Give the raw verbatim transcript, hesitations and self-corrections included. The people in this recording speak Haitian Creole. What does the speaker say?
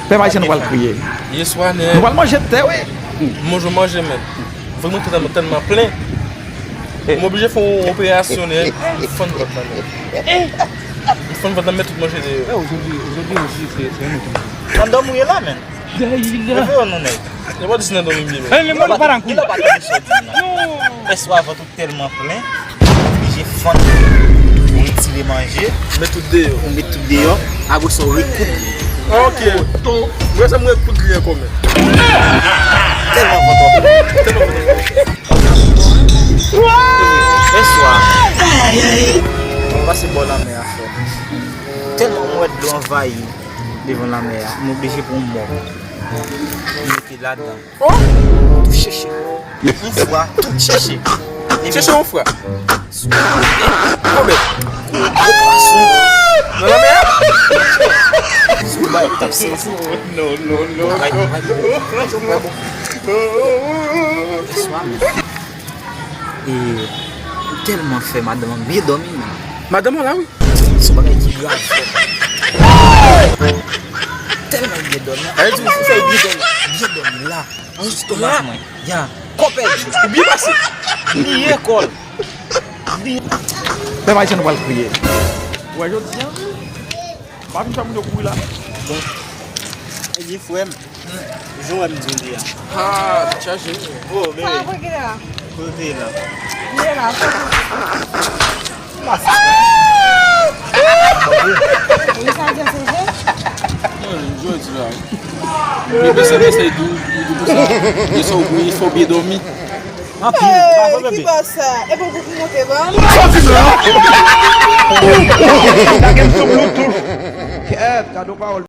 Pèp ayisyen, nou pral kriye. Yèswa, nèg. Nou pral manje tè, wi. M manje, manje, men. Vant mwen tèlman, tèlman plen. M oblije fè yon operasyon, nèg. M fann vant la, nèg. M fann vant la, met tout manje deyò. Nan dòmi w ye la, men. Leve w non, nèg. Yo pa di se nan dòmi m ye, men. Gila pa tande sa w di m nan. Yèswa, vant ou tèlman plen, oblije fann, ou retire manje. Met tout deyò. Ou met tout deyò, apre sa ou rekout. Ok. Mwen sa mwen rekout li ankò, men. Tèlman kontan. Tèlman kontan. Bonswa. Mwen pase bò lanmè a, frè. Tèlman mwen wè dlo anvayi devan lanmè a, m oblije pran yon mòg. M mete ladan. Oh! Tou cheche. Yon fwa, tou cheche. Cheche yon fwa. Konbyen? Gwo pwason. Nan lanmè a? Sou bay tap sezi. Non, non, non, non. Bagay, bagay, bagay. Swa, men. E, ou tèlman fè madanm an byen dòmi, men. Madanm an la, wi. Se yon bagay ki grav, frè. Tèlman l byen dòmi. Sa vle di ou fè l byen dòmi. Byen dòmi la. An stomak mwen. Ya. Kò pèdi. Ou byen pase. Bliye kò l. Bliye. Pèp ayisyen, nou pral kriye. Ou wè jodi a? Pa vin fè moun yo kouri la. Bon. Epi frè m, jan w wè m di w li a. Ah, tèt chaje. Oh, bebe. Sa, kote ki la? Kote la? Li la. Ou sa di se vre? Non, jodi la. Bebe, se mesaj di w, di w konsa. Gen sa w byen, fò w byen dòmi. Anpil, pa vre, bebe. Ki bò sa? E pou ou ki monte ban? Sa w di m la? Kèt, gade yon pawòl.